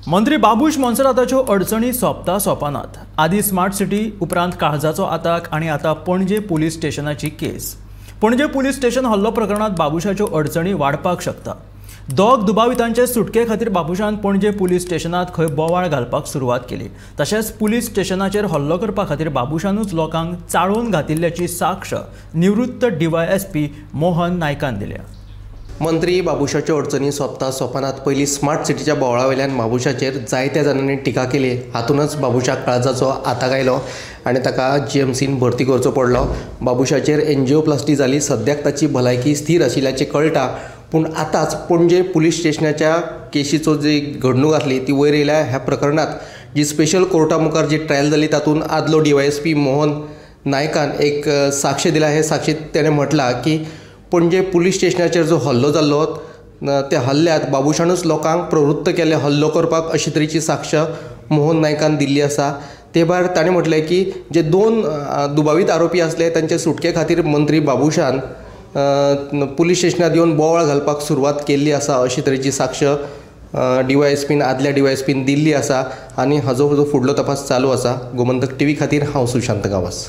मंत्री बाबूश मोन्सेराताच्यो अडचणी सोंपता सोंपनात. आदी स्मार्ट सिटी, उपरांत काळजाचो आताक आनी आतां पणजे पुलीस स्टेशनाची केस. पणजे पुलीस स्टेशन हल्लो प्रकरणांत बाबूशाच्यो अडचणी वाडपाक शकता. दोग दुबावितांचे सुटके खातीर बाबूशान पणजे पुलीस स्टेशनांत खंय बोवाळ घालपाक सुरवात केली. तशेंच पुलीस स्टेशनाचेर हल्लो करपा खातीर बाबूशानूच लोकांक चाळोवन घातिल्ल्याची साक्ष निवृत्त DYSP Mohan नायकान दिल्या. मंत्री बाबूशाच्यो अडचणी सोंपता सोंपनात. पयलीं स्मार्ट सिटीच्या बोवाळा वयल्यान बाबूशाचेर जायत्या जाणांनी टिका केली. हातूनच बाबूशाक काळजाचो आताक आयलो आनी ताका GMCन भरती करचो पडलो. बाबूशाचेर एन्जिओप्लास्टी जाली. सद्याक ताची भलायकी स्थीर आशिल्ल्याचें कळटा, पूण आतांच पणजे पुलीस स्टेशनाच्या केशीचो जी घडणूक आसली ती वयर येयल्या. ह्या प्रकरणांत जी स्पेशल कोर्टा मुखार जी ट्रायल जाली तातूंत आदलो DYSP Mohan नायकान एक साक्ष दिला. हे साक्षीत तेणें म्हटलां की पणजे पुलीस स्टेशनाचेर जो हल्लो जाल्लो त्या हल्ल्यांत बाबूशानूच लोकांक प्रवृत्त केले हल्लो करपाक, अशी तरेची साक्ष मोहन नायकान दिल्ली आसा. ते भायर ताणें म्हटलें की जे दोन दुबावीत आरोपी आसले तांचे सुटके खातीर मंत्री बाबूशान पुलीस स्टेशनांत येवन बोवाळ घालपाक सुरवात केल्ली आसा, अशी तरेची साक्ष DYSPन आदल्या DYSPन दिल्ली आसा आनी हाजो जो फुडलो तपास चालू आसा. गोमंतक टीव्ही खातीर हांव सुशांत गांवस.